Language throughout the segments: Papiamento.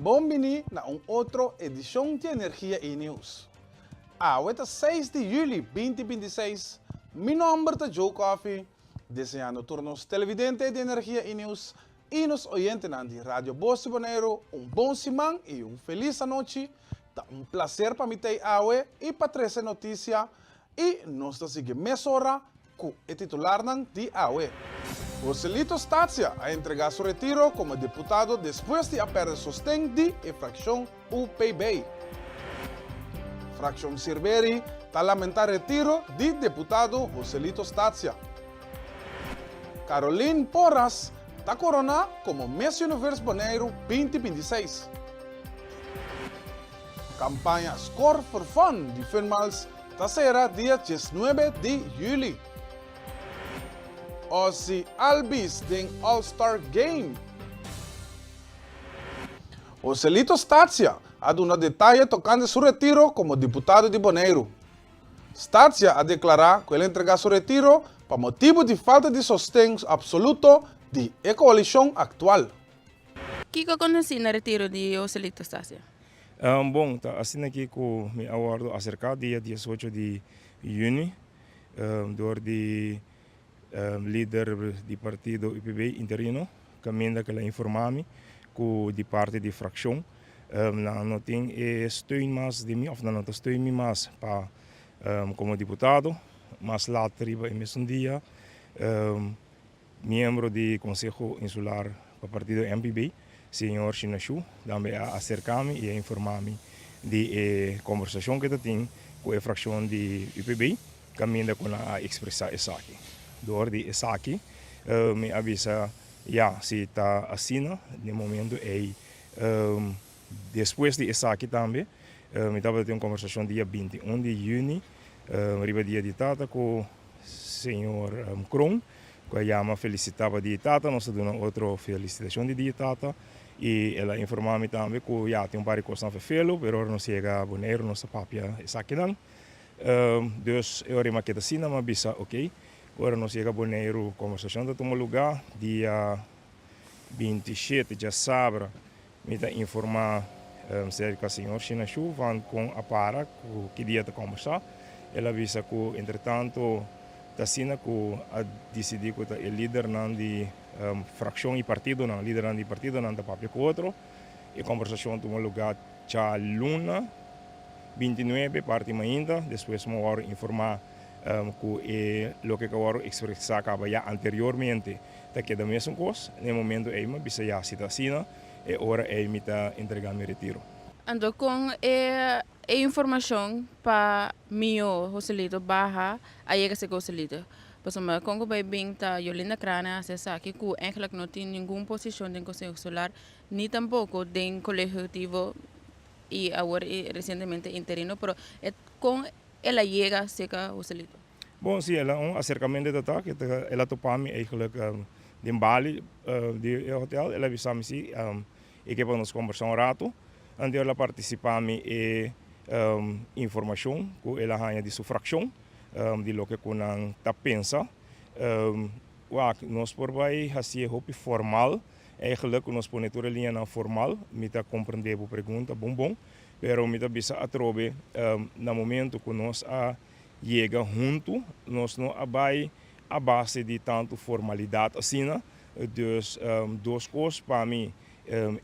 Bon bini na un otro edishon di Energia i News. Awe ta seis di yüli 2026. Mi nòmber ta Joe Coffie, deseando tur nos televidente di Energia i News i nos oyentenan di Radio Bos di Boneiru un bon siman i un felis anochi. Ta un plaser pa mi t'ei awe i pa trese notisia i nos ta sigui mesora ku e titularnan di awe. Joselito Statia a entregá su retiro komo diputado despues di a pèrdè sosten di e frakshon UPB. Frakshon Sirberi ta lamentá retiro di deputado Joselito Statia. Caroline Porras ta koroná komo Miss Universe Boneiru 2026. Kampaña Score for Fun di Funmiles ta sera dia 19 di yüli. Ozzie Albies den All Star Game. Joselito Statia a duna detaye tokante su retiro komo diputado di Boneiru. Statia a deklará ku el entregá su retiro pa motibu di falta di sosten apsoluto di e koalishon aktual. Kiko konosí na retiro di Joselito Statia? Bon, ta asina aki ku mi a wòrdu aserká dia 18 di yüni dor di lider di partido UPB interino kaminda ku el a informá mi ku di parti di frakshon nan no tin e steun mas di mi òf nan no ta steun mi mas pa komo diputado. Mas lat riba e mesun dia miembro di Konseho Insular pa partido MPB, señor Shinashu, tambe a aserká mi i a informá mi di e kombersashon ku e ta tin ku e frakshon di UPB. Kaminda ku nan a ekspresá esaki. Dor di esaki mi a bisa, Ya, si ta asina, den momento ei. Despues di esaki tambe mi tabata tin un kombersashon dia 21 di yüni riba dia di tata ku señor Kroon ku a yama felisitá pa dia di tata. Nos a duna otro felisitashon di dia di tata i el a informá mi tambe ku ya tin un par di kosnan ferfelu pero ora nos yega Boneiru nos ta papia esakinan. Dus e ora i maketa asina mi a bisa ok, ora nos yega Boneiru kombersashon ta tuma lugá dia 27 djasabra mi ta informá serka señor Shinashu van kon a para ku ki dia ta kombersá. El a bisa ku entretanto ta asina ku a disidí ku ta e lidernan di frakshon i partidonan, lidernan di partidonan ta papia ku otro. E kombersashon tuma lugá djaluna 29 parti mainta, despues mi a wòrdu informá ku e loke ku a wòrdu ekspresá kaba ya anteriormente ta keda mesun kos. Na e momento ei mi a bisa ya si ta asina e ora ei mi ta entregá mi retiro. Anto kon e e informashon pa mihó Joselito baha a yega serka Joselito? Pasobra kon ku bai bin ta Yolinda Craane a hasi esaki ku eigenlijk no tin ningun posishon den Konseho Insular ni tampoko den Kolegio Ehekutivo y awor e recientemente interino, pero e con el a yega cerca Joselito? Bon, si, el a un acercamento ta ta, que ta el a topa mi eigenlijk den bali di e hotel, el a bisa mi si e ke pa nos combersa un rato, anto el a participa mi e informacion cu el a haya di su fraccion, di loke cu nan ta pensa. Wak, nos por bay haci'e hopi formal. Eigenlijk ku nos pone tur e liñanan formal, mi ta komprendé bo pregunta bon bon, pero mi ta bisa atrobe na momento ku nos a yega huntu, nos no a bai a base di tantu formalidat asina. Dus dos kos pa mi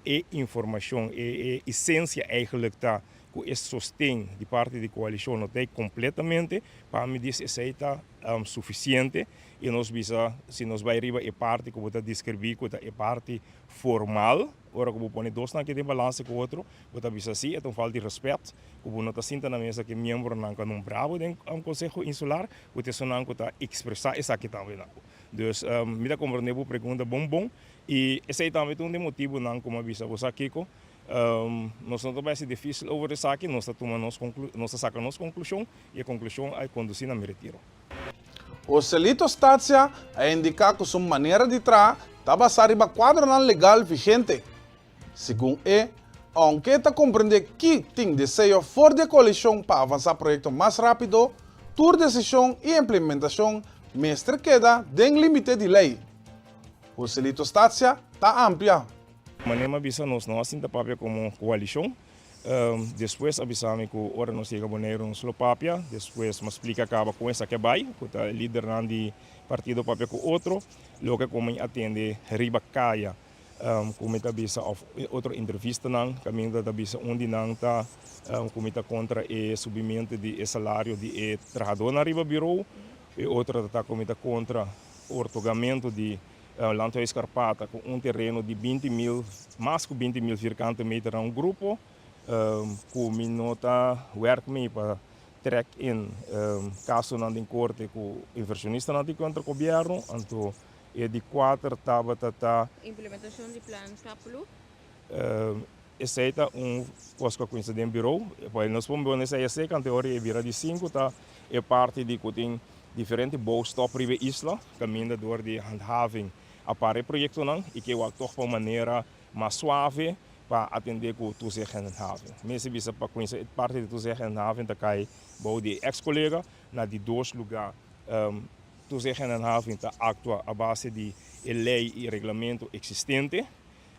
e informashon, e esensia eigenlijk ta ku e sosten di parti di koalishon no ta ei kompletamente, pa mi dis esei ta sufisiente. I nos bisa, si nos bai riba e parti ku bo ta deskribí ku ta e parti formal, ora ku bo pone dosnan aki den balansa ku otro, bo ta bisa sí, e ta un falta di rèspèt ku bo no ta sinta na mesa ku e miembronan ku a nombrá bo den Konseho Insular, ku ta esunnan ku ta ekspresá esaki tambe na bo. Dus, mi ta komprendé bo pregunta bon bon i esei tambe ta un di e motibunan ku mi a bisa bo sa kiko, nos no ta bai hasi difísil over esaki, nos ta tuma nos nos ta saka nos konklushon i e konklushon a kondusí na mi retiro. Joselito Statia a indiká ku su manera di traha ta basá riba kuadronan legal vigente. Segun e, ounke e ta komprendé ki tin deseo for di e koalishon pa avansá proyekto mas rápido, tur desishon i implementashon mester keda den límite di lei. Joselito Statia ta amplia. Manera mi a bisa nos no a sinta papia komo koalishon. Despues a bisa mi ku ora nos yega Boneiru nos lo papia. Despues mi a splika kaba kon esaki a bai, ku ta e lidernan di partido papia ku otro. Loke ku mi a tende riba kaya ku mi ta bisa òf otro entrevistanan kaminda ta bisa un di nan ta ku mi ta kontra e subimentu di e salario di e trahadónan riba birou. E otro ta ku mi ta kontra ortogamentu di Landhuis Karpata ku un tereno di 20.000, mas ku 20.000 vierkante meter na un grupo ku mi no ta wèrk mee pa trèk in kasonan den korte ku invershonistanan tin kontra gobièrnu. Anto e di kuater tabata ta. Implementashon di plan Skapulu. Esei ta un kos ku a kuminsá den birou. Pues nos por pone esei aseka, anto e ora e bira di sinku ta e parti di ku tin diferente bouwstop riba e isla, kaminda dor di handhaving a para e proyektonan i ke wak tòg pa un manera mas suave pa atendé ku toezicht en handhaving. Mester bisa pa kuminsá e parti di toezicht en handhaving ta kai bou di e eks kolega. Na di dos lugá toezicht en handhaving ta aktua a base di e lei i reglamento eksistente.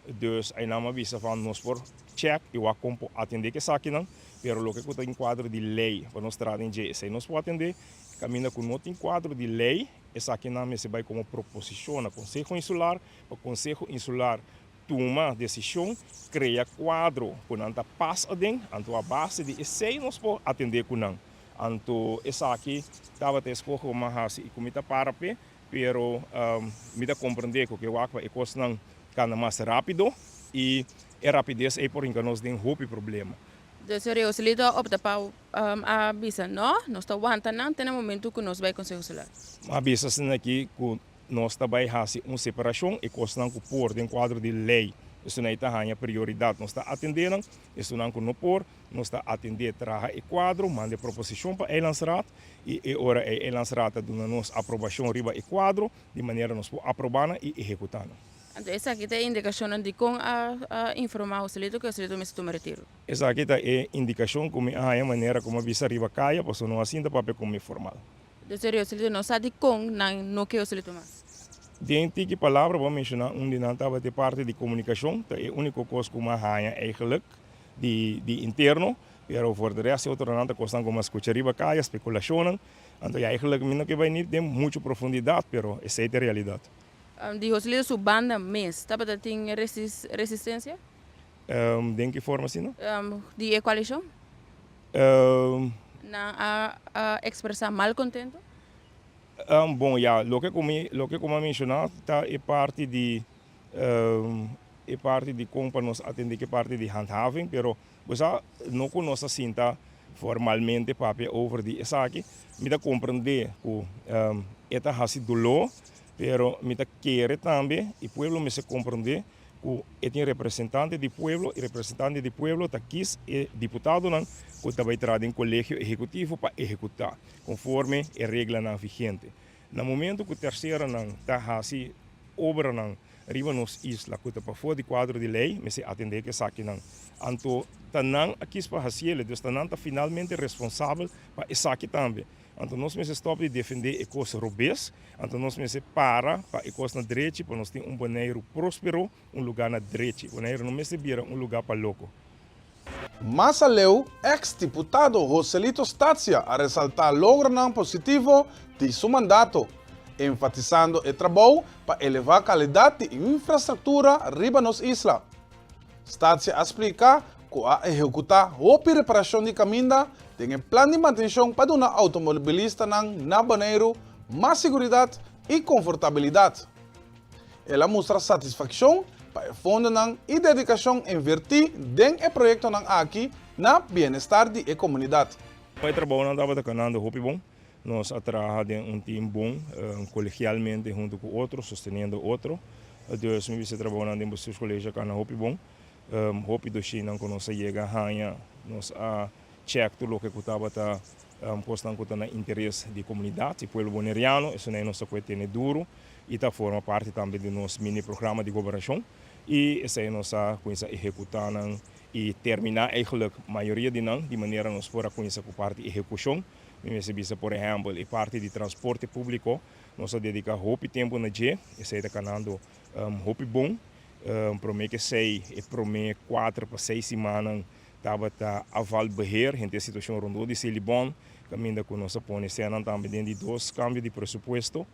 Dus einan a bisa van nos por check i wak kon por atendé ku esakinan, pero loke ku ta den kuadro di lei pa nos traha den dje esei nos por atendé. Kaminda ku no tin kuadro di lei esakinan mester bai komo proposishon na Konseho Insular pa Konseho Insular tuma desishon, krea kuadro ku nan ta pas aden, anto a base di esei nos por atendé ku nan. Anto esaki tabata e skoho ku mi a hasi i ku mi ta para p'e. Pero mi ta comprende cu ke wak pa e cosnan cana mas rapido y e rapidez ey por hinca nos den hopi problema. Dus Rioselito a opta pa a bisa no, nos ta wanta nan te na momento cu nos bay Conseho Insular. A bisa asina aki cu nos ta bay haci un separacion, e cosnan cu por den cuadro di ley esunay ta haña prioridad nos ta atende nan, esunnan cu no por nos ta atende traha e cuadro, manda e proposicion pa Eilandsraad I e ora ei Eilandsraad ta duna nos aprobashon riba e kuadro, di manera nos por aprobá nan i ehekutá nan. Anto esaki ta e indikashonnan dikon a informá Joselito ku Joselito mester tuma retiro? Esaki ta e indikashon ku mi a haña manera ku mi a bisa riba kaya, pasobra no a sinta papia ku mi formal. Entonces Joselito no sa dikon nan no ke Joselito mas? Den tiki palabra bo a menshoná un di nan tabata e parti di komunikashon, ta e úniko kos ku mi a haña eigenlijk di interno. Pero voor de rest e otronan ta kosnan ku mi a skucha riba kaya, spekulashonnan. Anto ya eigenlijk mi no ke bai ni den muchu profundidat, pero esei ta e realidat. Di Joselito su banda mes tabata tin resistensia? Den ki forma asina? Di e koalishon? Nan a ekspresá malkontento? Bon ya, loke ku mi loke ku mi a menshoná ta e parti di e parti di kon pa nos atendé ku e parti di handhaving, pero Bo sa, no ku nos a sinta formalmente papia over di esaki. Mi ta komprendé ku e ta hasi doló, pero mi ta kere tambe i pueblo mester komprendé ku e tin representante di pueblo i representante di pueblo ta kis e diputadonan ku ta bai traha den kolegio ehekutivo pa ehekutá konforme e reglanan vigente. Na momento ku terseronan ta hasi obranan riba nos isla ku ta pafó di kuadro di lei, mester atendé ku esakinan. Anto ta nan a kis pa hasiel, dus ta nan ta finalmente responsabel pa esaki tambe. Anto nos mester stòp di defendé e kos robes, anto nos mester para pa e kos na drechi pa nos tin un Boneiru próspero, un lugá na drechi. Boneiru no mester bira un lugá pa loko. Mas aleu, eks diputado Joselito Statia a resaltá logronan positivo di su mandato, enfatisando e trabou pa elevá kalidat di infrastruktura riba nos isla. Statia a splika ku a ehekutá hopi reparashon di kaminda den e plan di mantenshon pa duna outomobilistanan na Boneiru mas siguridat i konfortabilidat. El a mustra satisfakshon pa e fondonan i dedikashon invertí den e proyektonan aki na bienestar di e komunidat. E trabounan tabata kanando hopi bon. Nos a traha den un team bon, kolegialmente huntu ku otro, sosteniendo otro. Dus mi bisa e trabounan den Bestuurscollege a kana hopi bon. Hopi doshinan ku nos a yega haña, nos a chèk tur loke ku tabata kosnan ku ta na interes di komunidat, di pueblo boneriano. Esunei nos ta kue tene duru. I ta forma parti tambe di nos mini programa di gobernashon i esei nos a kuminsá ehekutá nan i terminá eigenlijk mayoria di nan di manera nos por a kuminsá ku parti ehekushon. Mi mester bisa por ehèmpel e parti di transporte públiko nos a dediká hopi tempu na dje, esei ta kanando hopi bon. Promé ku esei, e promé kuater pa seis simannan tabata afvalbeheer, henter e situashon rondó di Selibon, kaminda ku nos a pone eseinan tambe den di dos kambio di presupuesto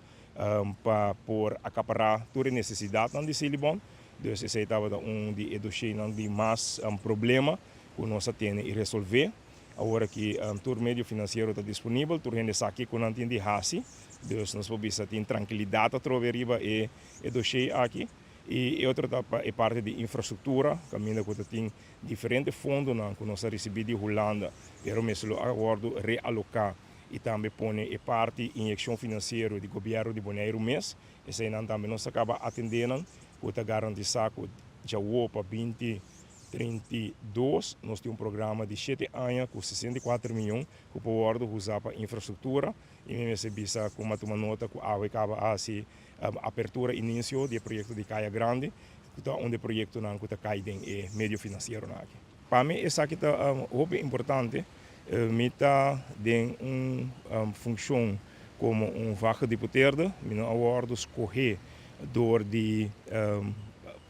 pa por akapará tur e nesesidatnan di Selibon. Dus esei tabata un di e dosheinan di mas problema ku nos a tene i resolvé. Awor aki tur medio finansiero ta disponibel, tur hende sa kiko nan tin di hasi, dus nos por bisa tin trankilidat atrobe riba e doshei aki. I e otro ta pa e parti di infrastruktura, kaminda ku ta tin diferente fondonan ku nos a risibí di Hulanda, pero mester lo a wòrdu realoká i tambe pone e parti inyekshon finansiero di gobièrnu di Boneiru mes. Eseinan tambe nos a kaba atendé nan ku ta garantisá ku djawo pa 2032 nos tin un programa di shete aña ku 64 mion ku por wòrdu usá pa infrastruktura i mi mester bisa ku mi a tuma nota ku awe kaba a hasi apertura inicio di e proyecto di Kaya Grandi, cu ta un di e proyectonan cu ta cay den e medio financieronan aki. Pa mi esaki ta hopi importante. Mi ta den un funcion como un vagedeputeerde, mi no a wordo scoge door di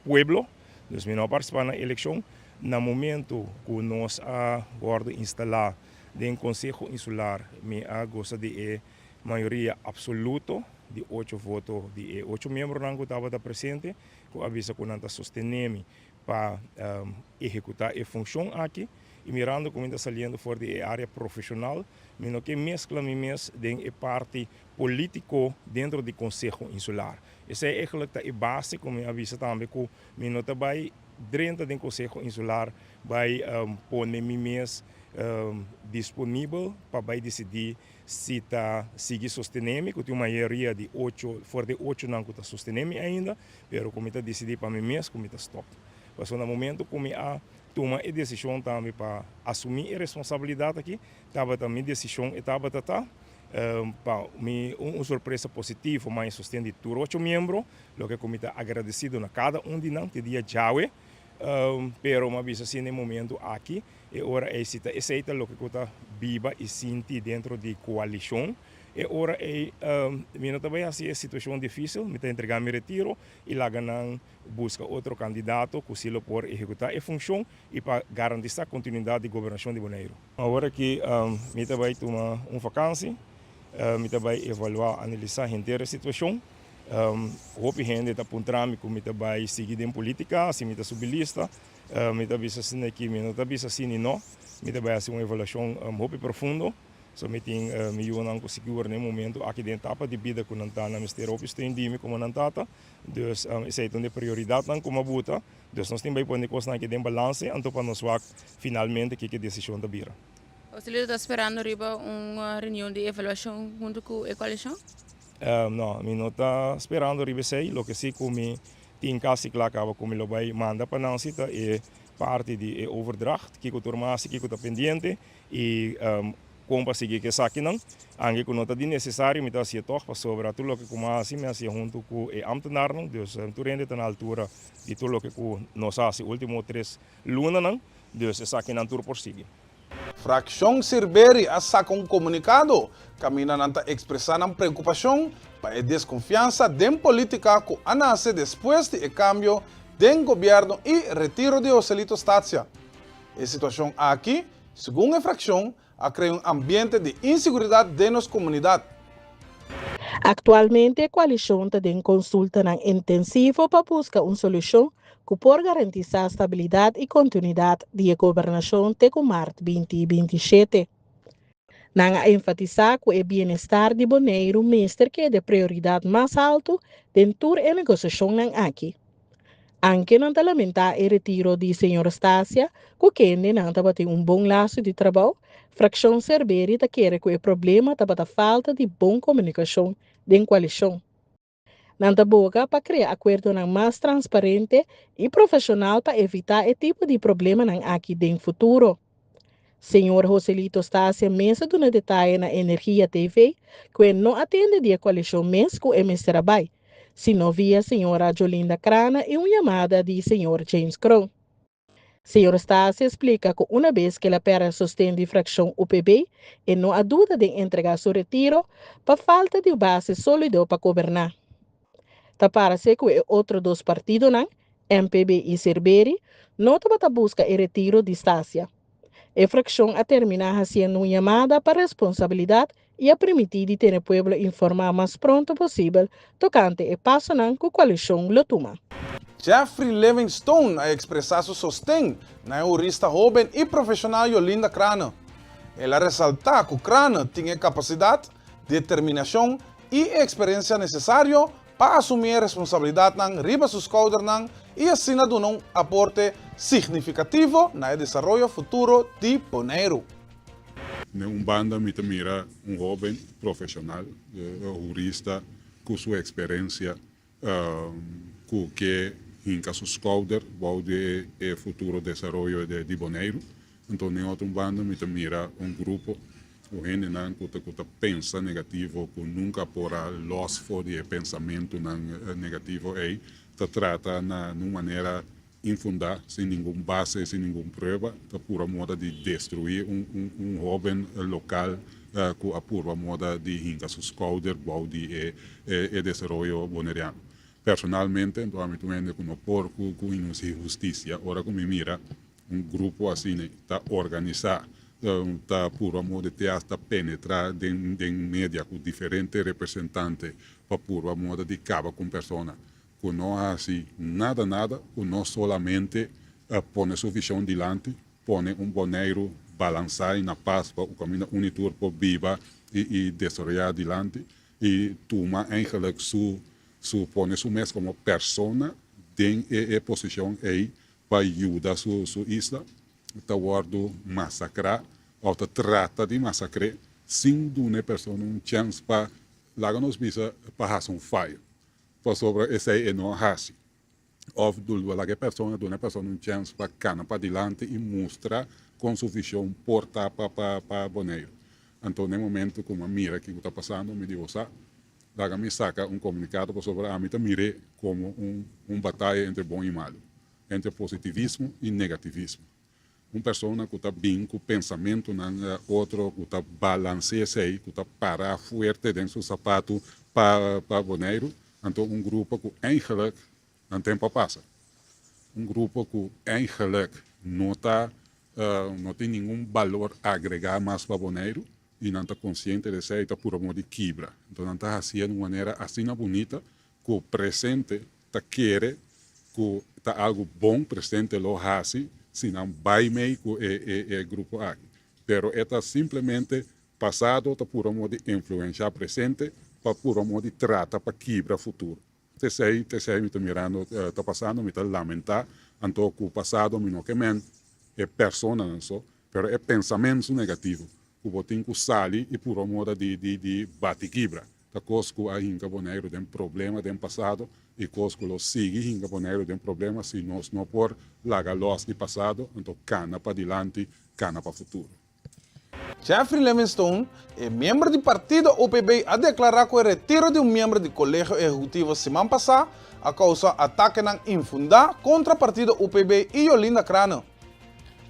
pueblo, dus mi no a participa na eleccion. Na momento cu nos a wordo instala den Conseho Insular mi a goza di e Mayoria absoluto di ocho voto di e ocho miembronan ku tabata presente ku a bisa ku nan ta sostené mi pa ehekutá e funshon aki i mirando ku mi ta saliendo for di e área profeshonal mi no ke meskla mi mes den e parti polítiko dentro di Konseho Insular. Esei eigentlik ta e base ku mi a bisa tambe ku mi no ta bai drenta den Konseho Insular bai pone mi mes disponibel pa bai disidí Si ta sigui sostené mi, ku tin un mayoria di ocho, for di ochonan ku ta sostené mi ainda, pero ku mi ta disidí pa mi mes ku mi ta stòp. Pasobra na momento ku mi a tuma e desishon tambe pa asumí e responsabilidat aki, tabata mi desishon e tabata ta pa mi un sorpresa positivo mas e sosten di tur ocho miembro, loke ku mi ta agradesido na kada un di nan te dia djawe. Pero mi a bisa si na e momento aki e ora ei si ta esei ta loke ku ta biba i sinti dentro di koalishon, e ora ei mi no ta bai hasi e situashon difisil, mi ta entregá mi retiro i laga nan buska otro kandidato ku si lo por ehekutá e funshon i pa garantisá kontinuidat di gobernashon di Boneiru. Awor aki mi ta bai tuma un fakansi, mi ta bai evaluá, analisá henter e situashon. Hopi hende ta puntra mi ku mi ta bai sigui den politika, si mi ta subi lista. Mi ta bisa asina ki mi no ta bisa si ni no. Mi ta bai hasi un evaluashon hopi profundo. So mi tin mi yunan ku sigur na e momento aki den etapa di bida ku nan ta, nan mester hopi steun di mi komo nan tata. Dus esei ta un di e prioridatnan ku mi a buta. Dus nos tin bai pone kosnan aki den balanse anto pa nos wak finalmente kiko e desishon ta bira. Joselito ta sperando riba un reunion di evaluashon huntu ku e koalishon? No, mi no ta sperando riba esei. Loke si ku mi tin kasi kla kaba ku mi lo bai manda pa Nancy ta e parti di e overdracht, kiko tur mas i kiko ta pendiente i kon pa sigui ku esakinan. Anke ku no ta di nesesario mi ta hasié tòg pasobra tur loke ku mi a hasi mi a hasié huntu ku e ámtenarnan. Dus tur hende ta na altura di tur loke ku nos a hasi último tres lunanan. Dus esakinan tur por sigui. Frakshon Sirberi a saka un komunikado kaminda nan ta ekspresá nan preokupashon pa e deskonfiansa den polítika ku a nase despues di e kambio den gobièrnu i retiro di Joselito Statia. E situashon aki, segun e frakshon, a krea un ambiente di insiguridat den nos komunidat. Aktualmente e koalishon ta den konsultanan intensivo pa buska un solushon ku por garantisá stabilidat i kontinuidat di e gobernashon te ku mart 2027. Nan a enfatisá ku e bienestar di Boneiru mester keda e prioridat mas haltu den tur e negosiashonnan aki. Anke nan ta lamentá e retiro di señor Stasia, ku kende nan tabatin un bon laso di trabou, frakshon Serberi ta kere ku e problema tabata falta di bon komunikashon den koalishon. Nan ta boga pa krea akuerdonan mas transparente i profeshonal pa evitá e tipo di problemanan aki den futuro. Señor Joselito Stasia mes a duna detaye na Energia TV ku e no a tende di e koalishon mes ku e mester a bai, sino via señora Jolinda Crana i un yamada di señor James Kroon. Señor Stasia splika ku una bes ku el a pèrdè sosten di frakshon UPB, e no a duda den entregá su retiro pa falta di un base sólido pa goberná. Ta parse ku e otro dos partidonan, MPB i Serberi no tabata buska e retiro di Stacia. E frakshon a terminá hasiendo un yamada pa responsabilidat i a primintí di tene pueblo informá mas pronto posibel tokante e pasonan ku koalishon lo tuma. Jeffrey Livingstone a ekspresá su sosten na e hurista hóben i profeshonal Jolinda Craane. El a resaltá ku Craane tin e kapasidat, determinashon i e eksperensia nesesario pa asumí e responsabilidatnan riba su skoudernan i asina duna un aporte signifikativo na e desaroyo futuro di Boneiru. Den un banda mi ta mira un hoben profesional, hurista cu su experencia cu ke hinca su schouder bou di e futuro desaroyo di Boneiru. Anto den otro banda mi ta mira un grupo cu hendenan cu ta cu ta pensa negativo cu nunca por a los for di e pensamentonan negativo ey ta trata na un manera infundá, sin ningun base, sin ningun prueba, ta pura moda di destruí un un hóben lokal ku a purba moda di hinka su skouder bou di e e desaroyo boneriano. Personalmente, anto ami ta un hende ku no por ku ku inhustisia. Ora ku mi mira un grupo asina ta organisá, ta purba moda di te asta penetrá den den media ku diferente representante pa purba moda di kaba ku un persona, ku no hasi nada nada, ku no solamente pone su vishon dilanti, pone un Boneiru balansá i na pas pa kaminda un i tur por biba i desaroyá dilanti i tuma eigenlijk su su pone su mes komo persona den e posishon ei pa yuda su su isla ta wòrdu masakrá òf ta trata di masakr'é sin duna e persona un chèns pa laga nos bisa pa hasi un fayo. Pasobra esei e no a hasi. Òf laga e persona, duna e persona un chèns pa kana padilanti i mustra kon su vishon por ta pa pa Boneiru. Anto na e momento ku mi a mira kiko ta pasando mi di, Bo sa, laga mi saka un komunikado pasobra ami ta mir'é komo un un bataya entre bon i malu, entre positivismo i negativismo. Un persona ku ta bin ku pensamentunan otro, ku ta balans'é esei, ku ta pará fuerte den su sapatu pa pa Boneiru, anto un grupo ku eigenlijk nan tempu a pasa. Un grupo ku eigenlijk no ta no tin ningun balor agregá mas pa Boneiru i nan ta konsiente di esei, ta pura modo di kibra. Anto nan ta hasié di un manera asina bunita ku presente ta kere ku ta algu bon presente lo hasi si nan bai mei ku e e grupo aki. Pero e ta simplemente pasado ta pura modo di influensha presente pa pura modo di trata pa kibra futuro. T'esei t'esei mi ta mirando ta pasando mi ta lamenta anto ku pasado mi no ke men e personanan so pero e pensamentu negativo ku bo tin ku sali i pura moda di di di bati kibra. Ta kos ku a hinka Boneiru den problema den pasado i kos ku lo sigui hinka Boneiru den problema si nos no por laga lòs di pasado, anto kana padilanti, kana pa futuro. Jeffrey Livingstone, e miembro di partido UPB a deklará ku e retiro di un miembro di Kolegio Ehekutivo siman pasá a kousa atakenan infundá kontra partido UPB i Jolinda Craane.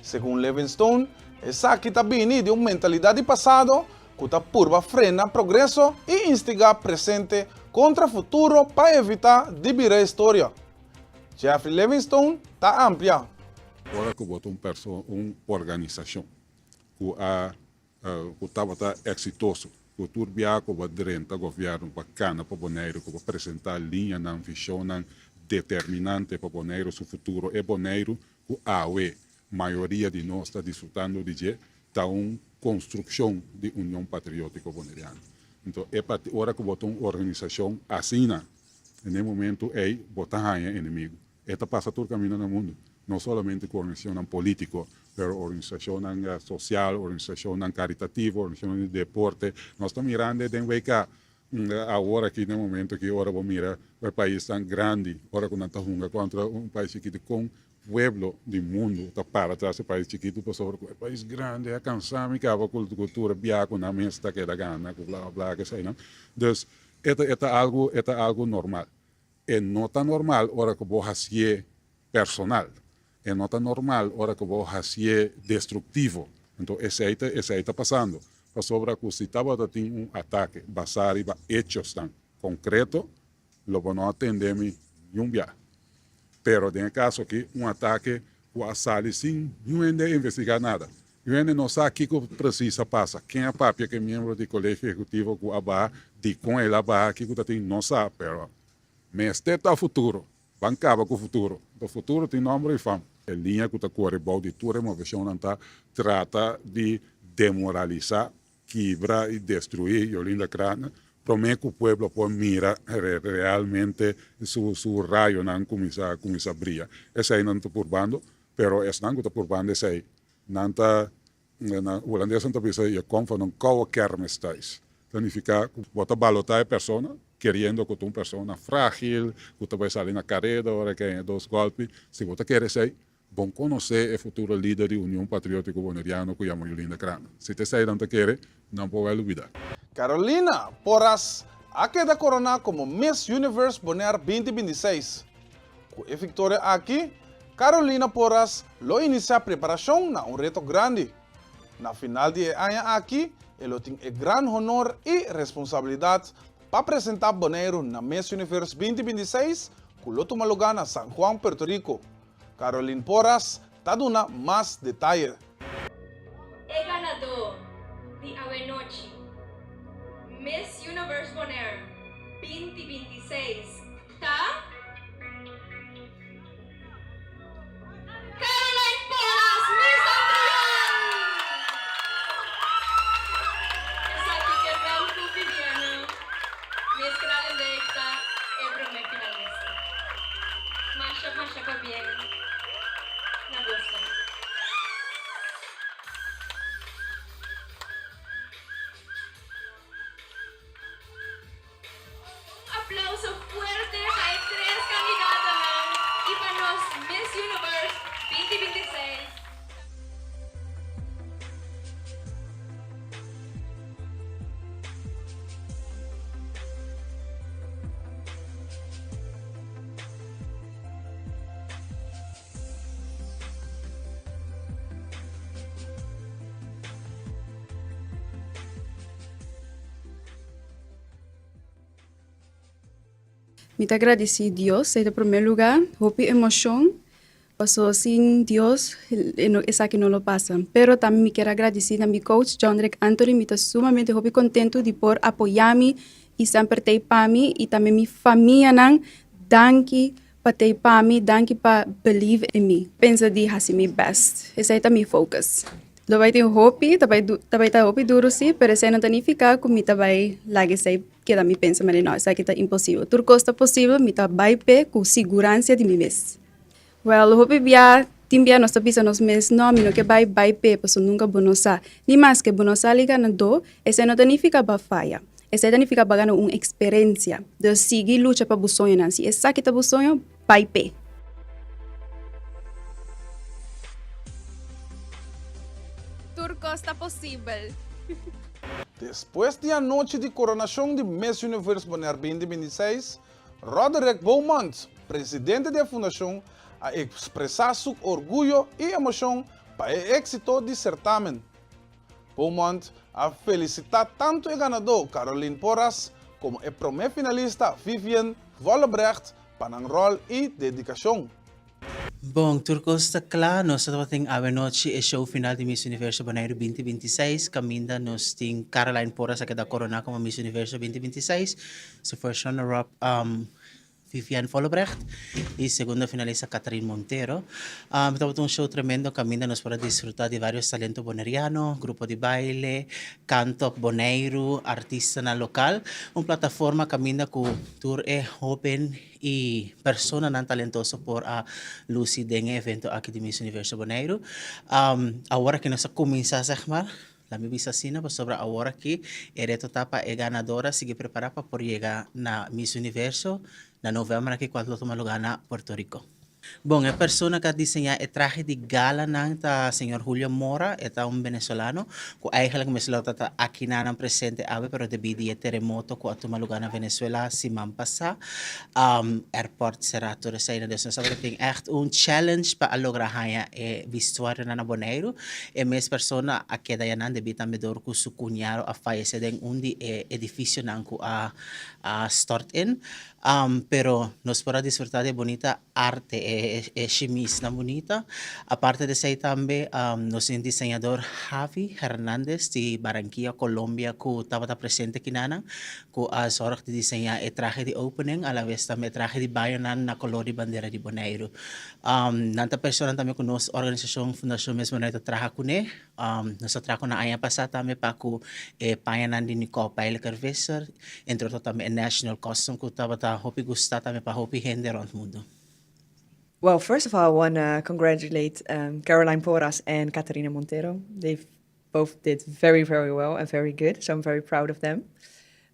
Segun Livingstone, esaki ta bini di un mentalidat di pasado ku ta purba frena progreso i instigá presente kontra futuro pa evitá di bira historia. Jeffrey Livingstone ta amplia. Ora ku bo ta un perso un organisashon ku a ku tabata eksitoso, ku tur biaha ku bo a drenta gobièrnu pa kana pa Boneiru, ku bo a presentá liñanan, vishonnan determinante pa Boneiru su futuro, e Boneiru ku awe mayoria di nos ta disfrutando di dje, ta un konstrukshon di Union Patriótiko Boneriano. Anto e parti ora ku bo ta un organisashon asina, na e momentu ei bo ta haña enemigu. E ta pasa tur kaminda na mundu, no solamente ku organisashonnan polítiko, pero organisashonnan sosial, organisashonnan karitativo, organisashonnan di deporte. Nos ta mirando e den WK awor aki na e momentu aki ora bo mira e paisnan grandi ora ku nan ta hunga kontra un pais chikitu kon Pueblo di mundu ta para tras e pais chikitu pasobra ku e pais grandi a kansa mi kaba ku kultura bia ku nan mes ta keda gana ku bla bla keseinan. Dus e ta e ta algu e ta algu normal. E no ta normal ora ku bo hasié personal. E no ta normal ora ku bo hasié destruktivo. Anto esei ta esei ta pasando. Pasobra ku si tabata tin un atake basá riba echosnan konkreto lo bo no a tende mi niun bia. Pero den e kaso aki un atake ku a sali sin niun hende a investigá nada. Niun hende no sa kiko presis a pasa, ken a papia ku e miembro di Kolegio Ehekutivo ku a baha, dikon el a baha, kiko ta tin, no sa. Pero mester ta futuro. Ban kaba ku futuro. Anto futuro tin nòmber i fam. E liña ku ta kore bou di tur e moveshonnan ta trata di demoralisá, kibra i destruí Jolinda Craane promé ku pueblo por mira realmente su su rayonan kuminsá kuminsá bria. Esei nan ta purbando, pero esnan ku ta purbando esei nan ta na hulandes nan ta bisa je komt van een koude kermis thuis. Ta nifiká ku bo ta balotá e persona keriendo ku ta un persona frágil, ku ta bai sali na kareda ora ke haña dos gòlpi. Si bo ta kere esei, bon konosé e futuro lider di Union Patriótiko Boneriano ku yama Jolinda Craane. Si ta esei nan ta kere, nan por wèl lubidá. Carolina Porras a keda koroná komo Miss Universe Bonaire 2026. Ku e viktoria aki, Carolina Porras lo inisiá preparashon na un reto grandi. Na final di e aña aki e lo tin e gran honor i responsabilidat pa presentá Boneiru na Miss Universe 2026 ku lo tuma lugá na San Juan, Puerto Rico. Caroline Porras ta duna mas detaye. E ganadó di awenochi Miss Universe Bonaire 2026 ta. Caroline Porras, Miss Antrion! Esaki ke men ku Viviana, Miss Kralendijk ta e prome finalista. Masha masha pabien na boso. Un aplauso fuerte pa e tres kandidatonan i pa nos Miss Universe 2026. Mi ta gradisí Dios ei ta promé lugá, hopi emoshon, paso sin Dios esaki no lo pasa. Pero tambe mi kier a gradisí na mi coach Jondrick Anthony, mi ta sumamente hopi kontentu di por apoyá mi i semper t'ei pa mi i tambe mi famianan, danki pa t'ei pa mi, danki pa believe in mi. Pensa di hasi mi best, esei ta mi focus. Lo bai tin hopi, ta bai ta bai ta hopi duru si, pero esei no ta nifiká ku mi ta bai laga esei keda mi pensa manera no, esaki ta imposibel. Tur kos ta posibel, mi ta bai p'e ku siguransia di mi mes. Wèl, hopi bia, tin bia nos ta bisa nos mes, no, mi no ke bai bai p'e, pasobra nunka bo no sa. Ni maske bo no sali ganadó, esei no ta nifiká bo a faya. Esei ta nifiká bo a gana un eksperensia. Dus sigui lucha pa bo soñonan. Si esaki ta bo soño, bai p'e. Tur kos ta posibel. Despues di anochi di koronashon di Miss Universe Bonaire 2026, Roderick Beaumont, presidente di e fundashon, a ekspresá su orguyo i emoshon pa e éksito di sertamen. Beaumont a felisitá tantu e ganadó Caroline Porras komo e promé finalista Vivian Vollebrecht pa nan ròl i dedikashon. Bon, tur kos ta kla. Nos ta tabatin awenochi e show final di Miss Universo Boneiru 2026, kaminda nos tin Caroline Porras a keda koroná komo Miss Universo 2026. Su first runner up Vivienne Vollebrecht i segundo finalista Catherine Montero. Tabata un show tremendo kaminda nos por a disfrutá di varios talento boneriano, grupo di baile, kanto Boneiru, artistanan lokal. Un plataforma kaminda ku tur e hoben i personanan talentoso por a lusi den e evento aki di Miss Universo Boneiru. Awor aki nos a kuminsá sèg mar, la mi bisa asina pasobra awor aki e reto ta pa e ganadora sigui prepará pa por yega na Miss Universo na novèmber aki kual lo tuma lugá na Puerto Rico. Bon, e persona ku a diseñá e trahe di galanan ta señor Julio Mora, e ta un venezolano ku eigenlijk mester lo ta aki na nan presente awe pero debí di e teremoto ku a tuma lugá na Venezuela siman pasá, airport será tur esei. Dus nos tabata tin ègt un challenge pa a logra haña e bistuarionan na Boneiru. E mes persona a keda yanan debí tambe dor ku su kuñado a fayesé den un di e edifisionan ku a stort in. Pero nos por a disfruta di e bunita arte, e e shimisnan bunita. Aparte di esei tambe nos tin diseñador Javi Hernandez di Barranquilla, Colombia ku tabata presente kinanan ku a zorg di diseñá e trahe di opening alabes tambe e trahe di bañonan na kolor di bandera di Boneiru. Nan ta personanan tambe ku nos organisashon Fundashon Miss Boneiru ta traha kuné. Nos a traha ku nan aña pasá tambe pa ku e pañanan di Nicole Pijleker Visser, entre otro tambe e national costume ku tabata hopi gustá tambe pa hopi hende rònt mundu. Well, first of all, I want to congratulate Caroline Porras and Catarina Montero. They both did very, very well and very good, so I'm very proud of them.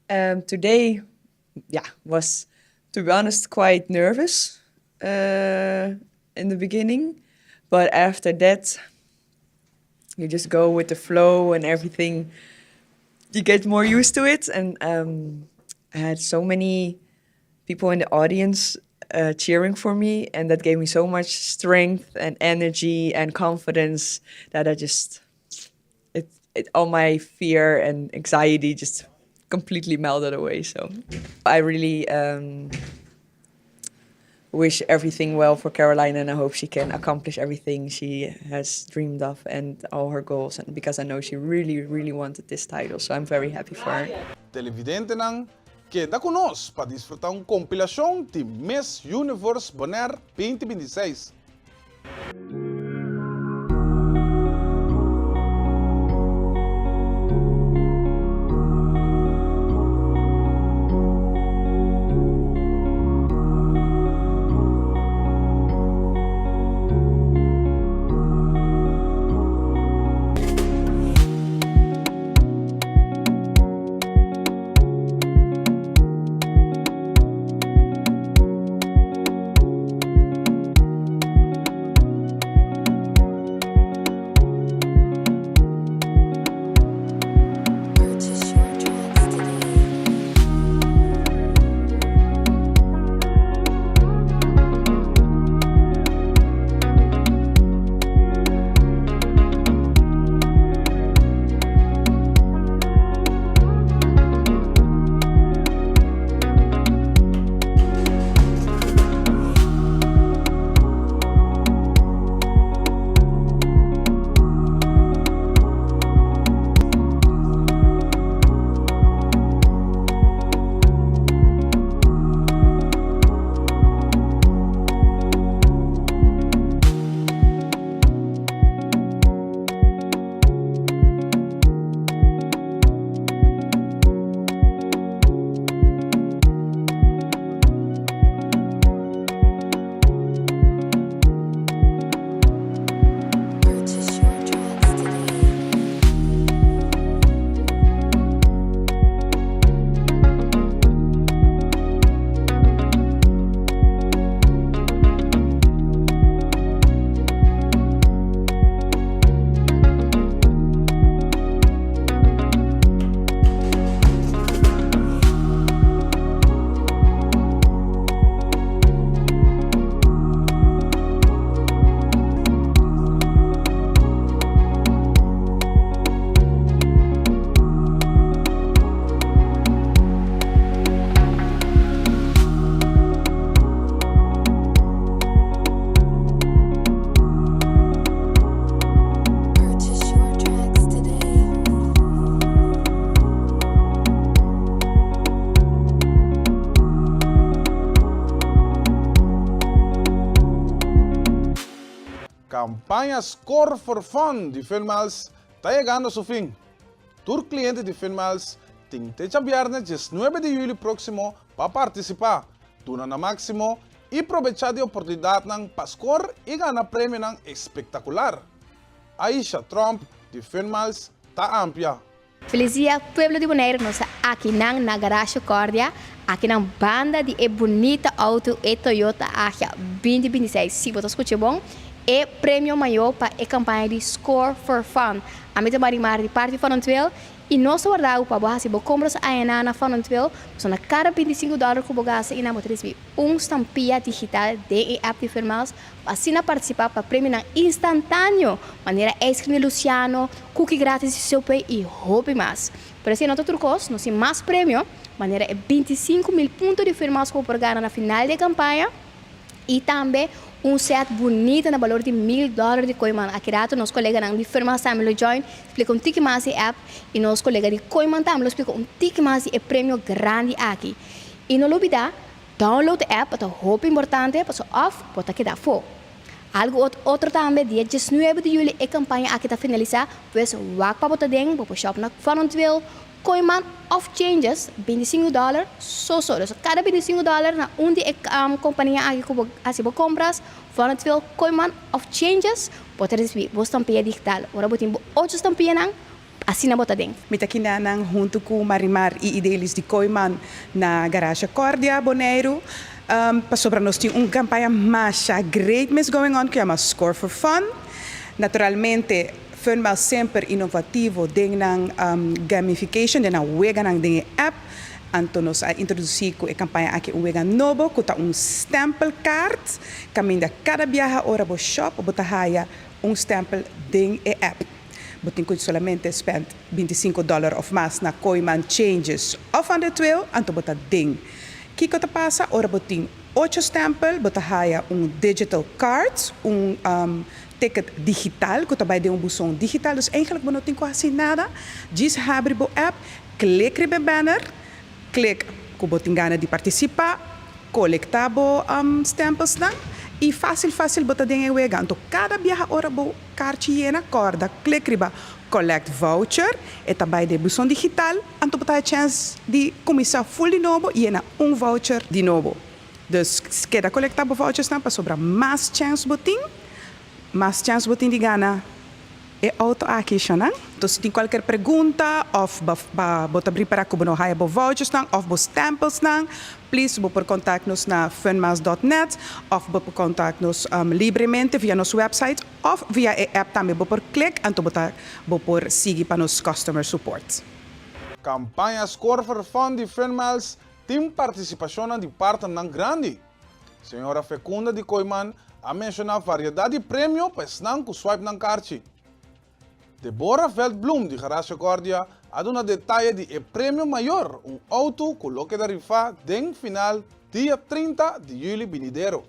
Today, yeah, was, to be honest, quite nervous in the beginning, but after that, you just go with the flow and everything. You get more used to it, and I had so many people in the audience cheering for me, and that gave me so much strength and energy and confidence that I just it, it all my fear and anxiety just completely melted away. So I really wish everything well for Caroline, and I hope she can accomplish everything she has dreamed of and all her goals. And because I know she really, really wanted this title, so I'm very happy for her. Televidentenan, keda ku nos pa disfrutá un kompilashon di Miss Universe Bonaire 2026. Campaña Score for Fun di Finmiles ta yegando su fin. Tur cliente di Finmiles tin te djabièrnè diesnuebe di juli próksimo pa partisipá, duna nan máksimo i probechá di oportunidatnan pa skor i gana premionan espektakular. Aisha Tromp di Finmiles ta amplia. Felis dia pueblo di Bonaire nos ta akinan na Garage Cordia akinan banda di e bunita auto e Toyota Agya 2026 si bo ta scucha bon e premio mayor pa e campaña di Score for Fun ami ta Marimar di parti Fun on Tweel y nos ta warda bo pa bo haci bo compras ayana na Fun on Tweel pasobra na cada 25 dollar cu bo gasta y nan bo ta ricibi un stampia digital den e app di Firmiles pa asina partisipá pa premionan instantáneo, manera ijscream di Luciano, cookie gratis di Subway i hopi mas. Pero esei no ta tur kos, nos tin mas premio, manera e 25,000 punto di Firmiles ku bo por gana na final di e kampaña i tambe Un set bunita na balor di 1000 dòler di Kooyman. Aki rato nos koleganan di Firma tambe lo join, splika un tiki mas e app i nos kolega di Kooyman tambe lo splika un tiki mas e premio grandi aki. I no lubidá, download e app, ta hopi importante, paso òf bo ta keda afó. Algu otro tambe, dia 19 di yüli e kampaña aki ta finalisá, pues wak pa bo ta den, bo shop na Van den Tweel, Kooyman òf Changes, $25 so so. Dus kada $25 na un di kompania aki ku hasi bo kompras, Van den Tweel, Kooyman òf Changes, bo ta risibí bo stampia digital. Ora bo tin ocho stampianan, asina bo ta den. Mi ta akinan huntu ku Marimar i Idelis di Kooyman na Garage Cordia, Boneiru. Pasobra nos tin un kampaña masha great mes going on ku yama Score for Fun. Naturalmente, Fun Miles semper inovativo den nan gamification, den nan weganan den app. Anto nos a introdusí ku e kampaña aki un wega nobo, ku ta un stempelkaart. Kaminda kada biaha ora bo shop, bo ta haya un stempel den e app. Bo tin ku solamente spend $25 òf mas na Kooyman, Changes òf Van der Tweel, anto bo ta den. Kiko ta pasa, ora bo tin ocho stempel, bo ta haya un digital card, un ticket digital, ku ta bai den un buzon digital. Dus eigenlijk bo no tin ku hasi nada. Djis habri bo app, click riba banner, click ku bo tin gana di partisipá, kolektá bo stempels nan, i fásil fásil bo ta den e wega. Anto kada biaha ora bo karchi yena, kòrda click riba collect voucher, e ta bai den buzon digital, anto bo ta chèns di kuminsá full di nobo, yena un voucher di nobo. Dus keda kolektá bo vouchers nan pasobra mas chèns bo tin, mas chèns bo tin di gana e outo aki nan. Anto si tin kualke pregunta òf bo ta prepará ku bo no haya bo vouchers nan òf bo stempels nan, please bo por kontaktá nos na funmiles.net òf bo por kontaktá nos libremente via nos website òf via e app tambe bo por click anto bo por sigui pa nos customer support. Kampaña Score for Fun di Fun Miles tin partisipashon di partnernan grandi. Señora Fecunda di Kooyman a menshoná variedat di premio pa esnan ku swipe nan karchi. Deborah Veldbloem di Garage Cordia a duna detaye di e premio mayor, un outo ku lo keda rifa den final dia 30 di yüli binidero.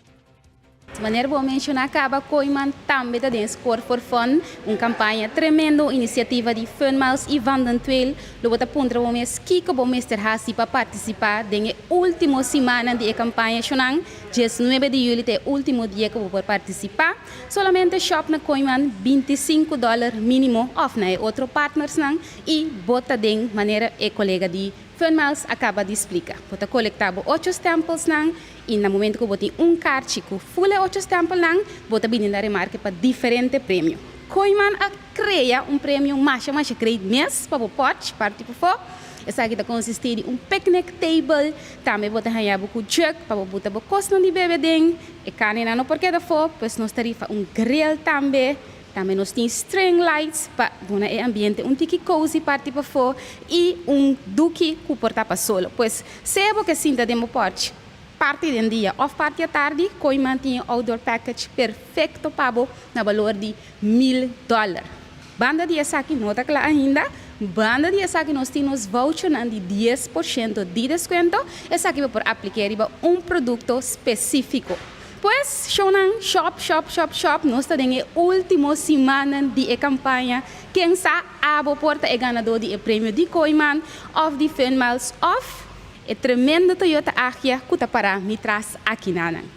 Manera bo a menshoná kaba, Kooyman tambe ta den Score for Fun, un kampaña tremendo, inisiativa di Fun Miles i Van den Tweel. Lo bo ta puntra bo mes kiko bo mester hasi pa partisipá den último siman di kampaña shonan, 19 di yüli ta último dia ku bo por partisipá. Solamente shop na Kooyman $25 mínimo òf na otro partners nan i bo ta den manera e kolega di Fun Miles a kaba di splika. Bo ta kolektá bo ocho stempels nan i na momento ku bo tin un karchi ku full ocho stempel nan, bo ta bini na remarke pa diferente premio. Kooyman a krea un premio masha masha great mes pa bo porch parti pafó. Esaki ta konsistí di un picnic table, tambe bo ta haña bo ku jug pa bo buta bo kosnan di bebe den. E karni no por keda afó, pues nos ta rifa un grill tambe. Tambe nos tin string lights pa duna e ambiente un tiki cozy parti pafó i un duki ku por tapa solo. Pues sea bo ke sinta den bo porch parti di dia òf parti atardi, Kooyman tin outdoor package perfekto pa bo na balor di $1000. Banda di esaki no ta kla ainda. Banda di esaki nos tin voucher di 10% di deskuento. Esaki bo por apliká riba un produkto spesífiko. Pues, shownan, shop, shop, shop, shop. Nos ta den último siman di kampaña. Ken sa abo por ta e ganadó di premio di Kooyman, òf di Fun Miles, òf e tremendo Toyota Agya ku ta pará mi tras akinan.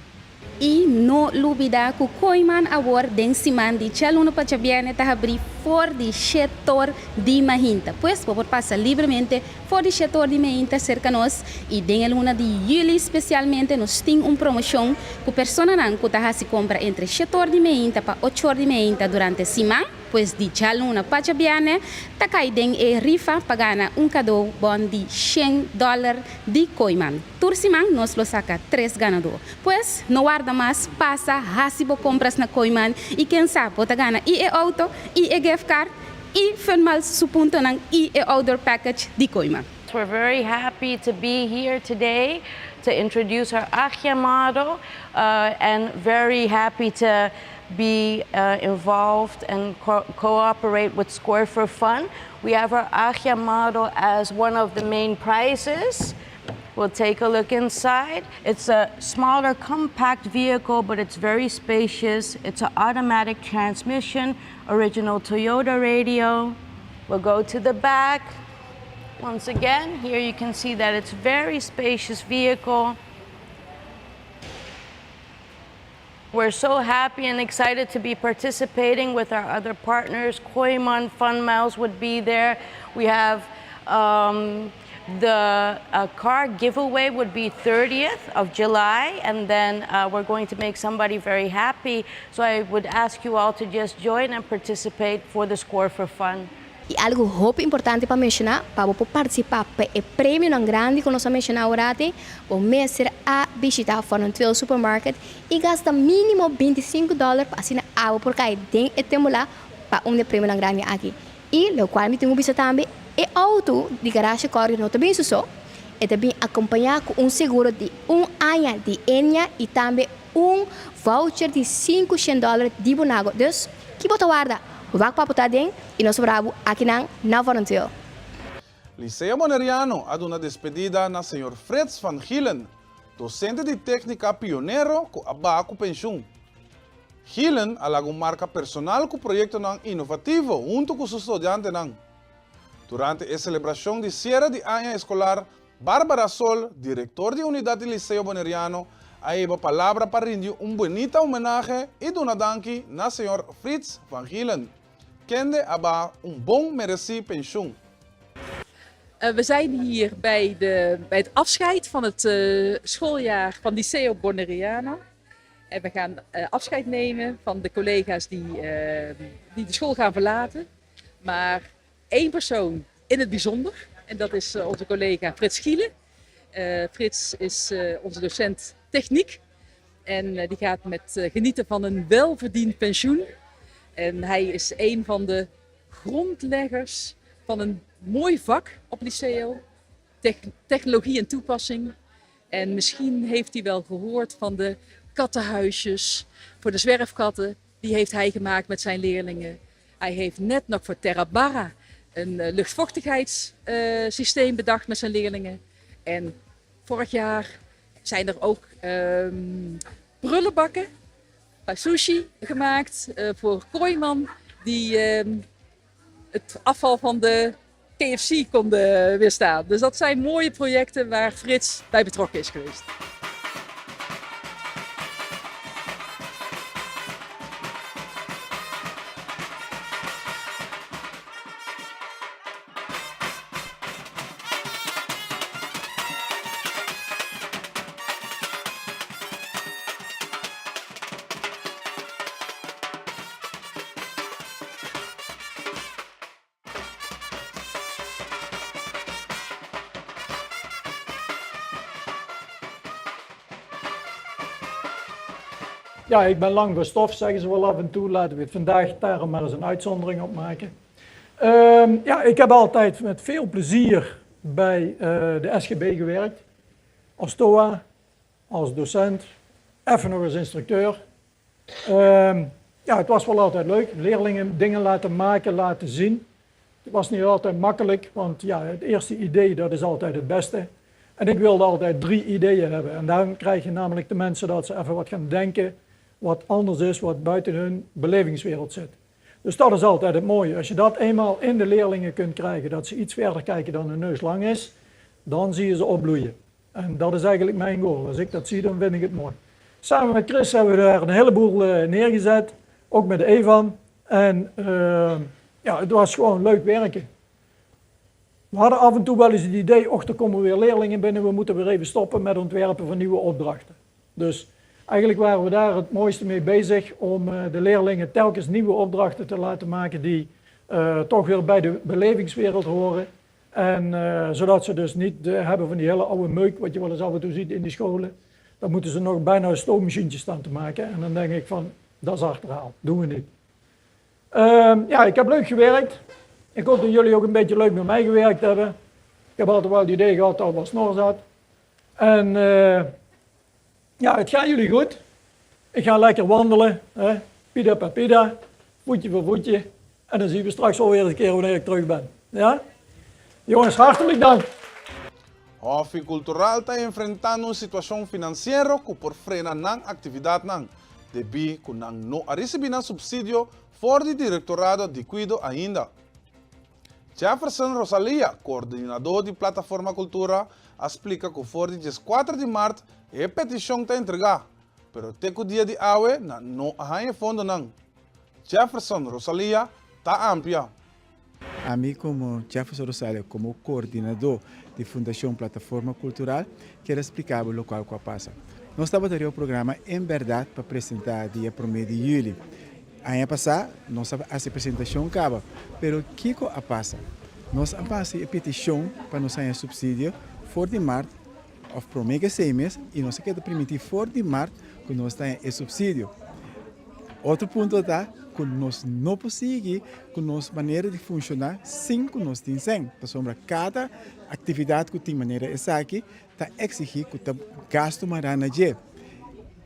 I no lubidá ku Kooyman awor den siman di djaluna pa djabièrnè ta habrí for di 7'or di mainta. Pues, bo por pasa libremente for di 7'or di mainta serka nos i den luna di yüli spesialmente nos tin un promoshon ku personanan ku ta hasi kompra entre 7'or di mainta pa 8'or di mainta durante siman, pues di djaluna pa djabièrnè, ta kai den e rifa pa gana un cadeau bon di $100 di Kooyman. Tur siman nos lo saka tres ganadó. Pues, no warda mas, pasa, hasi bo kompras na Kooyman i ken sa, bo ta gana i e outo, i e gift card, i Fun Miles su puntonan i e outdoor package di Kooyman. We're very happy to be here today to introduce our Agya model and very happy to be involved and cooperate with Score for Fun. We have our Agya model as one of the main prizes. We'll take a look inside. It's a smaller compact vehicle, but it's very spacious. It's an automatic transmission, original Toyota radio. We'll go to the back. Once again, here you can see that it's very spacious vehicle. We're so happy and excited to be participating with our other partners. Kooyman Fun Miles would be there. We have the car giveaway would be 30th of July, and then we're going to make somebody very happy. So I would ask you all to just join and participate for the Score for Fun. I algu hopi importante pa menshoná, pa bo por partisipá pa e premionan grandi ku nos a menshoná aworati, bo mester a bishitá Fun Tweel Supermarket i gasta mínimo 25 dòler pa asina abo por kai den e tembolá pa un di e premionan grandi aki. I lokual mi tin ku bisa tambe, e outo di garashe kòrdi no ta bin su so, e ta bin akompañá ku un seguro di un aña di Ennia i tambe un voucher di 500 dòler di Bonago. Dus, ki bo ta warda? Wak pa bo ta aden i nos wra bo akinan na Volunteer. Liceo Boneriano a duna despedida na señor Frits van Gielen, docente di tecnica pionero cu a baha cu pensioen. Gielen a laga un marca personal cu proyectonan innovativo hunto cu su studiantenan. Durante e celebracion di cierre di aña escolar, Barbara Sol, director di Unidad di Liceo Boneriano, a hiba palabra pa rindi un bunita homenahe y duna danki na señor Frits van Gielen, kende a baha un bon mereci pensioen. We zijn hier bij, de, bij het afscheid van het schooljaar van Liceo Bonaireano. En we gaan afscheid nemen van de collega's die, die de school gaan verlaten. Maar één persoon in het bijzonder. En dat is onze collega Frits Gielen. Frits is onze docent techniek. En die gaat met genieten van een welverdiend pensioen. En hij is een van de grondleggers van een mooi vak op Liceo. Technologie en toepassing. En misschien heeft hij wel gehoord van de kattenhuisjes voor de zwerfkatten. Die heeft hij gemaakt met zijn leerlingen. Hij heeft net nog voor Terra Barra een luchtvochtigheidssysteem bedacht met zijn leerlingen. En vorig jaar zijn er ook prullenbakken bij sushi gemaakt voor Kooyman. Die het afval van de KFC konden weerstaan. Dus dat zijn mooie projecten waar Frits bij betrokken is geweest. Ja, ik ben lang voor stof, zeggen ze wel af en toe. Laten we het vandaag daarom maar eens een uitzondering op maken. Ja, ik heb altijd met veel plezier bij de SGB gewerkt. Als TOA, als docent, even nog als instructeur. Ja, het was wel altijd leuk. Leerlingen dingen laten maken, laten zien. Het was niet altijd makkelijk, want ja, het eerste idee dat is altijd het beste. En ik wilde altijd 3 ideeën hebben. En dan krijg je namelijk de mensen dat ze even wat gaan denken, wat anders is, wat buiten hun belevingswereld zit. Dus dat is altijd het mooie. Als je dat eenmaal in de leerlingen kunt krijgen, dat ze iets verder kijken dan hun neus lang is, dan zie je ze opbloeien. En dat is eigenlijk mijn goal. Als ik dat zie, dan vind ik het mooi. Samen met Chris hebben we daar een heleboel neergezet, ook met Evan. En ja, het was gewoon leuk werken. We hadden af en toe wel eens het idee, och, er komen weer leerlingen binnen, we moeten weer even stoppen met ontwerpen van nieuwe opdrachten. Dus eigenlijk waren we daar het mooiste mee bezig om de leerlingen telkens nieuwe opdrachten te laten maken die toch weer bij de belevingswereld horen. En zodat ze dus niet hebben van die hele oude meuk, wat je wel eens af en toe ziet in die scholen. Dan moeten ze nog bijna een stoommachientje staan te maken. En dan denk ik van, dat is achterhaald, doen we niet. Ja, ik heb leuk gewerkt. Ik hoop dat jullie ook een beetje leuk met mij gewerkt hebben. Ik heb altijd wel het idee gehad dat het wel snor zat. En ja, het gaat jullie goed. Ik ga lekker wandelen. Hè? Pida pa pida, voetje voor voetje. En dan zien we straks alweer eens een keer wanneer ik terug ben. Ja? Jongens, hartelijk dank. Hòfi Kultural ta enfrentando un situashon finansiero ku por frena nan aktividatnan, debí ku nan no a risibí nan supsidio for di Direktorado di Kuido ainda. Jefferson Rosalia, koordinadó di Plataforma Kultura, a splika ku for di dieskuater di mart e petishon ta entregá, pero te ku dia di awe nan no a haña e fondonan. Jefferson Rosalia ta amplia. Ami komo Jefferson Rosalia, komo koordinadó di Fundashon Plataforma Kultural, kier a splika bo lokual ku a pasa. Nos tabata riba programa en bèrdat pa presentá dia promé di yüli. Aña pasá nos a hasi presentashon kaba, pero kiko a pasa? Nos a hasi e petishon pa nos haña supsidio for di mart òf promé ke sei mes i nos a keda primintí for di mart ku nos ta haña e supsidio. Otro punto ta ku nos no por sigui ku nos manera di funshoná sin ku nos tin sèn, pasobra kada aktividat ku tin manera esaki ta eksigí ku ta gastu mará na dje.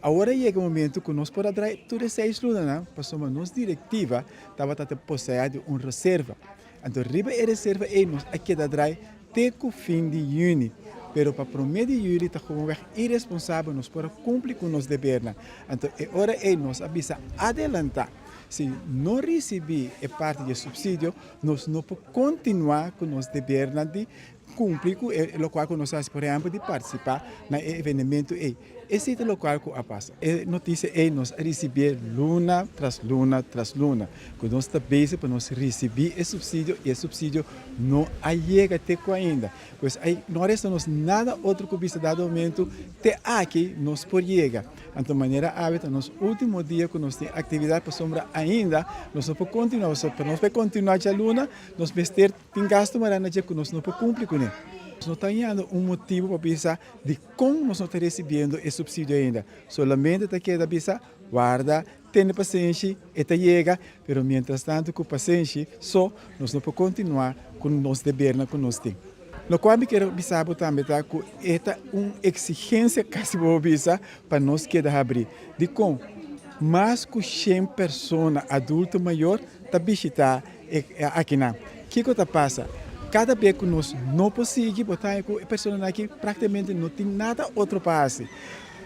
Awor a yega e momento ku nos por a drai tur e seis lunanan pasobra nos direktiva tabata ta poseá di un reserva. Anto riba e reserva ei nos a keda drai te ku fin di yüni. Pero pa promé di yüli ta gewoonweg iresponsabel nos por a kumpli ku nos debernan. Anto e ora ei nos a bisa adelantá, si no risibí e parti di e supsidio, nos no por kontinuá ku nos debernan di Kumpli ku e lokual ku nos hasi, por ehèmpel di partisipá na e evenementu ei. Esei ta lokual ku a pasa. E notisia ei nos a risibié luna tras luna tras luna, ku nos ta bezig pa nos risibí e supsidio i e supsidio no a yega te ku ainda. Pues ei no a resta nos nada otro ku bisa dado momentu te aki nos por yega. Anto manera awe ta nos último dia ku nos tin aktividat pasobra ainda nos no por kontinuá, pasobra pa nos por kontinuá djaluna nos mester Tin gastu mará na dje ku nos no por kumpli kuné. Nos no ta hañando un motibu pa bisa dikon nos no ta resibiendo e supsidio ainda. Solamente ta keda bisa, warda, tene pasenshi, e ta yega, pero mientrastantu ku pasenshi so nos no por kontinuá ku nos debernan ku nos tin. Lokual mi kier bisa bo tambe ta ku e ta un eksigensia kasi bo por bisa pa nos keda habrí. Dikon? Mas ku shen persona adulto mayor ta bishitá e akinan. Kiko ta pasa? Kada bes ku nos no por sigui, bo ta haña ku e personanan aki praktikamente no tin nada otro pa hasi.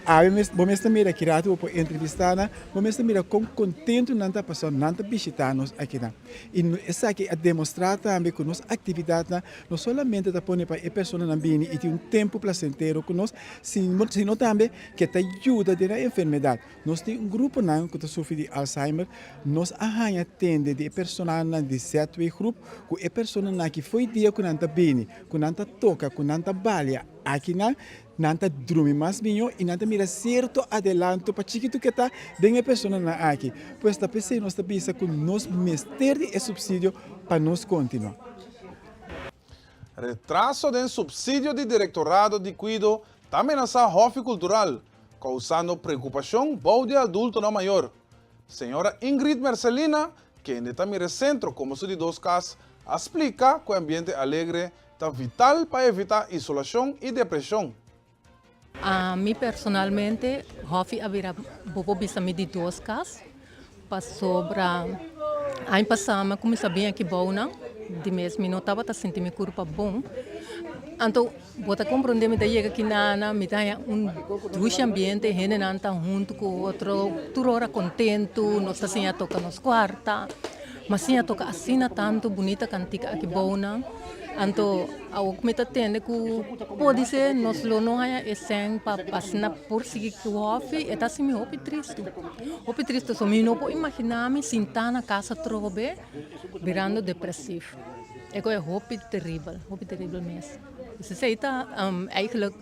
Awe mes bo mes ta mira ki ratu bo por entrevistá nan, bo mes ta mira kon kontentu nan ta pasobra nan ta bishitá nos akinan. I esaki a demostrá tambe ku nos aktividatnan no solamente ta pone pa e personanan bini i tin un tempu plasentero ku nos, sino tambe ke ta yuda den nan enfermedat. Nos tin un gruponan ku ta sufri di Alzheimer, nos a haña tende di e personanan di ZW groep ku e personanan aki fo'i dia ku nan ta bini, ku nan ta toka, ku nan ta balia akinan, nan ta drumi mas mihó i nan ta mira sierto adelanto pa chikitu ke ta den e personanan aki. Pues ta p'esei nos ta bisa ku nos mester di e supsidio pa nos kontinuá. Retraso den supsidio di Direktorado di Kuido ta menasá Hòfi Kultural, kousando preokupashon bou di adultonan mayor. Señora Ingrid Mercelina, kende ta mira e sentro komo su di dos kas, a splika ku e ambiente alegre ta vital pa evitá isolashon i depreshon. Ami personalmente hòfi a bira bo por bisa mi di dos kas pasobra aña pasá mi a kuminsá bin aki bou nan di mes mi no tabata sinti mi kurpa bon anto Bo ta komprondé mi ta yega kinana, mi ta haña un dushi ambiente, hendenan ta huntu ku otro, tur ora kontentu, nos ta siña toka nos kuarta, mi a siña toka asina tantu bunita kantika aki bounan, anto awor ku mi ta tende ku podisé nos lo no haña e sèn pa asina por sigui ku hòfi, e ta hasi mi hopi tristu, hopi tristu, so mi no por imaginá mi sintá na kas atrobe birando depresif. E koe hopi teribel, hopi teribel mes. Esei ta eigenlijk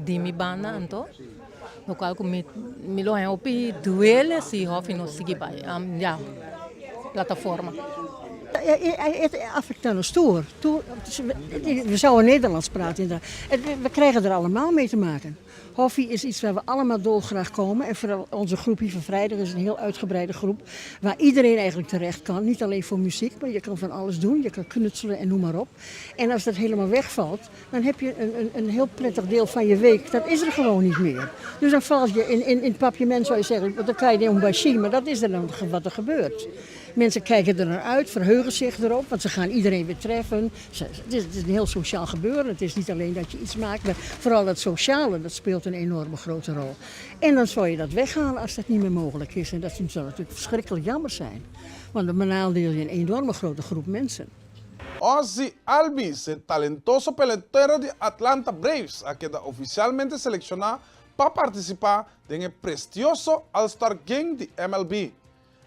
di mi banda anto, lokual ku mi mi lo haña hopi duele si hòfi no sigui bai ya plataforma. Het affecteert ons tur. We zouden Nederlands praten. We krijgen er allemaal mee te maken. Hoffie is iets waar we allemaal dolgraag komen. En vooral onze groep hier van vrijdag is een heel uitgebreide groep. Waar iedereen eigenlijk terecht kan. Niet alleen voor muziek, maar je kan van alles doen. Je kan knutselen en noem maar op. En als dat helemaal wegvalt, dan heb je een, een, een heel prettig deel van je week. Dat is er gewoon niet meer. Dus dan val je in, in, in het papiament, zou je zeggen. Want dan kan je een maar dat is er dan wat er gebeurt. Mensen kijken er naar uit, verheugen zich erop, want ze gaan iedereen weer treffen. Het is een heel sociaal gebeuren. Het is niet alleen dat je iets maakt, maar vooral dat sociale, dat speelt een enorme grote rol. En dan zou je dat weghalen als dat niet meer mogelijk is. En dat zou natuurlijk verschrikkelijk jammer zijn. Want dan benadeel je een enorme grote groep mensen. Ozzie Albies, e talentoso pelotero di Atlanta Braves, a keda ofisialmente selekshoná pa partisipá den e prestioso All-Star Game di MLB.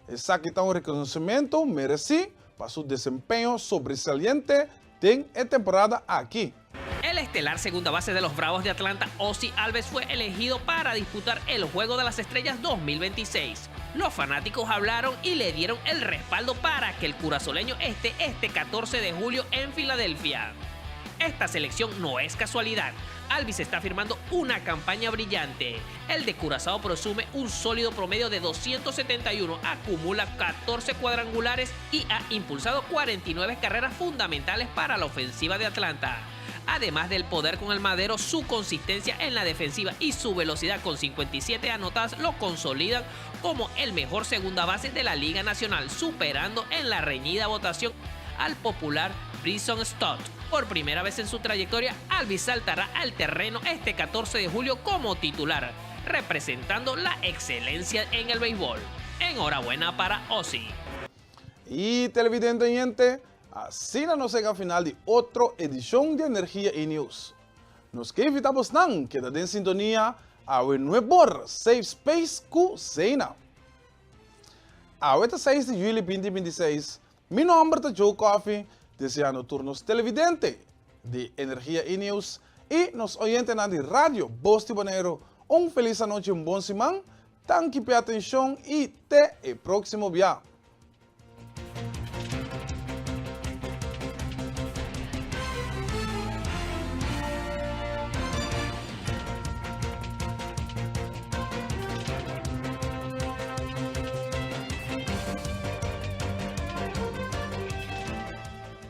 Esaki ta un rekonosementu meresí pa su desempeño sobresaliente den e temporada aki. El estelar segunda base de los Bravos de Atlanta, Ozzie Alves, fue elegido para disputar el Juego de las Estrellas 2026. Los fanáticos hablaron y le dieron el respaldo para que el curazoleño esté este 14 de julio en Filadelfia. Esta selección no es casualidad. Albies está firmando una campaña brillante. El de Curazao presume un sólido promedio de 271, acumula 14 cuadrangulares y ha impulsado 49 carreras fundamentales para la ofensiva de Atlanta. Además del poder con el madero, su consistencia en la defensiva y su velocidad con 57 anotadas lo consolidan como el mejor segunda base de la Liga Nacional, superando en la reñida votación al popular Bryson Stott. Por primera vez en su trayectoria, Albies saltará al terreno este 14 de julio como titular, representando la excelencia en el béisbol. Enhorabuena para Ozzie. I televidente oyente, asina nos a yega final di otro edishon di Energia i News. Nos ke invitá bosnan keda den sintonia awe nuebor Safe Space ku Zeina. Awe ta 6 di juli 2026, mi nomber ta Joe Coffee, deseando tur nos televidente di Energia i News i nos oyentenan di Radio Bos di Boneiru un felis anochi, un bon siman. Danki p'e atenshon i te e próksimo bia.